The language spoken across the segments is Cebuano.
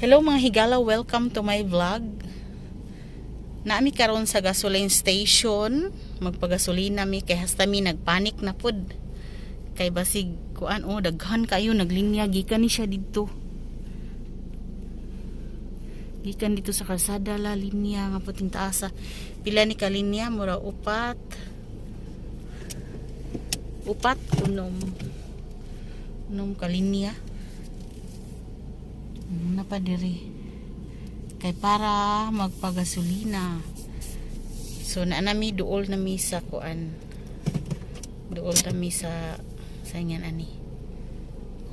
Hello, mga higala, welcome to my vlog. Naami karon sa gasoline station, magpagasolina mi kay hasta mi nagpanik na pud. Kay basig kuan, oh, daghan kayo naglinya gikan ni siya didto. Gikan dito sa kalsada la linya nga puting taasa. Pila ni ka linya? Mura upat. Upat, unom. Unom ka linya. Na pa diri kay para magpagasolina. So na nami duol na mi sa kuan, duol na mi sa ingan ani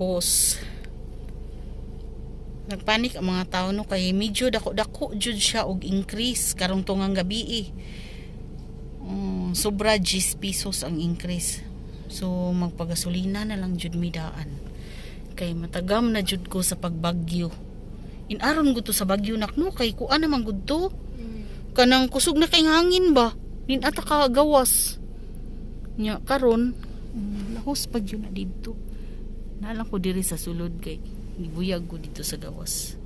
hose. Nagpanik ang mga tao, no, kay medyo dako-dako jud siya og increase karong tungang gabi eh. Sobra 10 pesos ang increase, so magpagasolina na lang jud mi daan kay matagam na jud ko sa pagbagyo. Inaron gud to sa bagyo, nak, no, kay kuan naman gud to, kanang kusog na kay hangin ba nin ata ka gawas nya karon. Lahos pag yun na didto nalang ko diri sa sulod kay gibuyag ko dito sa gawas.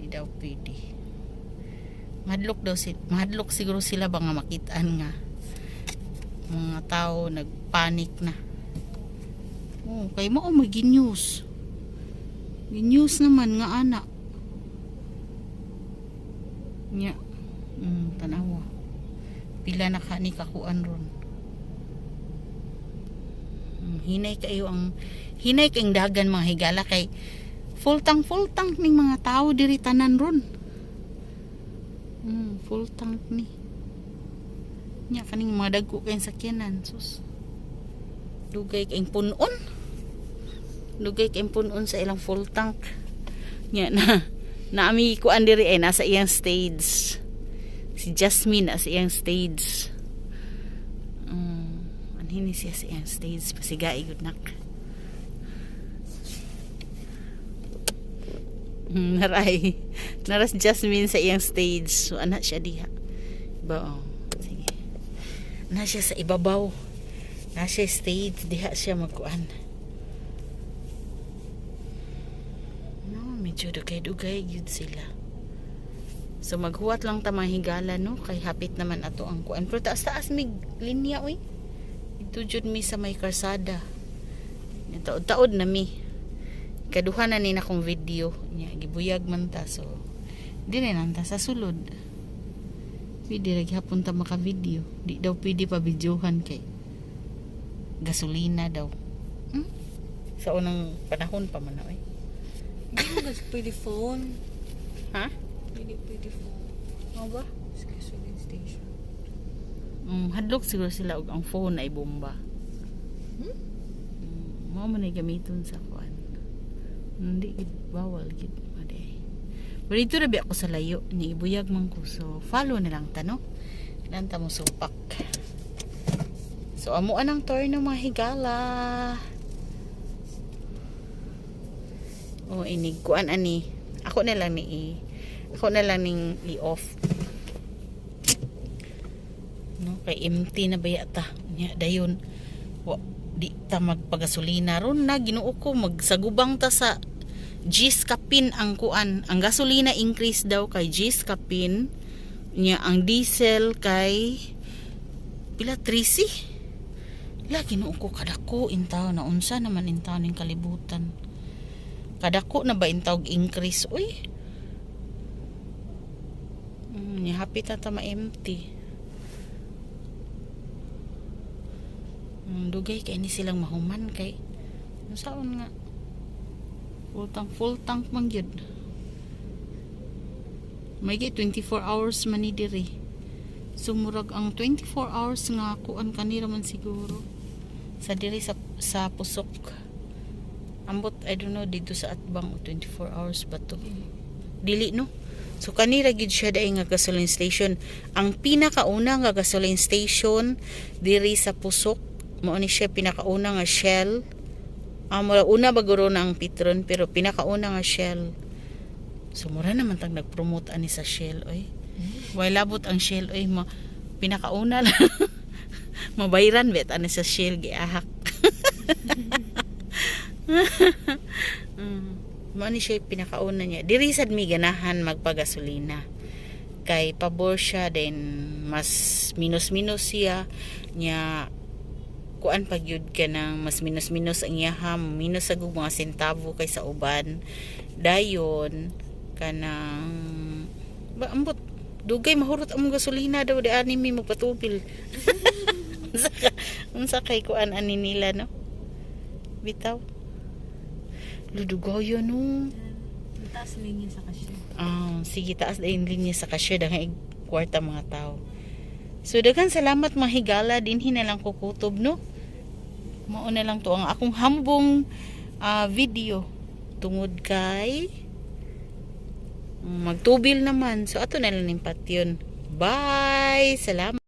Di daw pwede. Mahadlok daw si mahadlok siguro sila ba nga makitaan nga mga tao nagpanik na. Oh, kay mo may news. News naman nga ana. Nya. Tanawa. Pila na ka ni kakuan ron. Hinay kayo ang hinay kayong dagan, mga higala, kay full tank ning mga tao diri tanan ron. Full tank ni. Nya kaning mga dagko kayong sakyanan, sus. Dugay kayong punon. Dugay kayong punon sa ilang full tank. Nya na naami kuan diri ay nasa iyang stage. Si Jasmine nasa iyang stage. Anhin ni siya sa iyang stage, pasigai gud nak. Naray. Naras Jasmine sa iyang stage. So ana siya diha. Ba, oh. Sige. Na siya sa ibabaw. Na siya stage diha siya magkuan. No, medyo dugay-dugay gyud sila. So maghuwat lang ta, mga higala, no, kay hapit naman ato ang kuan. Pero taas-taas mig linya oy. Dito jud mi sa may karsada. Taod-taod na mi. Kaduha na ni nakong video. Nya gibuyag man ta, so di na lang ta sa sulod. Pwede ra gihapon ta maka-video. Di daw pwede pa videohan kay gasolina daw. Sa unang panahon pa man na oy. Hindi mo kasi pwede phone. Ha? Hindi pwede phone. Mao ba? Sa gasoline station. Hadlok siguro sila og ang phone ay bomba. Hmm? Mao man ay gamiton sa kuan. Hindi gid bawal gid madi. Pero dito ra bi ako sa layo ni ibuyag man ko, so follow na lang ta, no. Lan ta mo supak. So amo anang tour ng mga higala. Oh, inig kuan ani. Ako na lang ning i-off. No, kay empty na baya ta. Nya dayon wa di ta magpagasolina ron na, Ginoo ko, magsagubang ta sa Gis kapin ang kuan. Ang gasolina increase daw kay Gis kapin. Nya ang diesel kay pila, 13. La, Ginoo ko, kadako intaw na. Unsa naman intaw ning kalibutan? Kadako na ba intawg increase, uy? Nya hapit na ta ma-empty. Dugay kay ni silang mahuman kay unsaon nga full tank man gyud. May 24 hours man ni diri. So murag ang 24 hours nga kuan kanira man siguro sa diri sa Pusok. Ambot, I don't know dito sa Atbang o 24 hours ba to. Dili, no. So kanira gid siya dai nga gasoline station. Ang pinakauna nga gasoline station diri sa Pusok mao ni siya pinakauna nga Shell. Ah, mura una ba guro na ang Petron, pero pinakauna nga Shell. So mura naman tang nag-promote ani sa Shell oy. Way labot ang Shell oy, ma pinakauna lang. Mabayran bet ani sa Shell giahak. Mao ni siya pinakauna niya. Diri sad mi ganahan magpagasolina. Kay pabor siya, then mas minus-minus siya nya, kuan pag yun ka ng mas minus-minus ang iyaha, minus sa mga sentavo kay sa uban. Dayon kanang ba, ambot, dugay mahurot ang gasolina daw di ani mi magpatubil. Unsa kay kuan ani nila, no? Bitaw, ludugayo, no? Taas linya sa cashier. Ah, sige, taas na yung linya sa cashier dahil kwarta mga tao. So daghan salamat, mga higala, dinhi na lang ko kutob, no. Mao na lang to ang akong hambong video tungod kay magtubil naman. So ato na lang ning patyon. Bye. Salamat.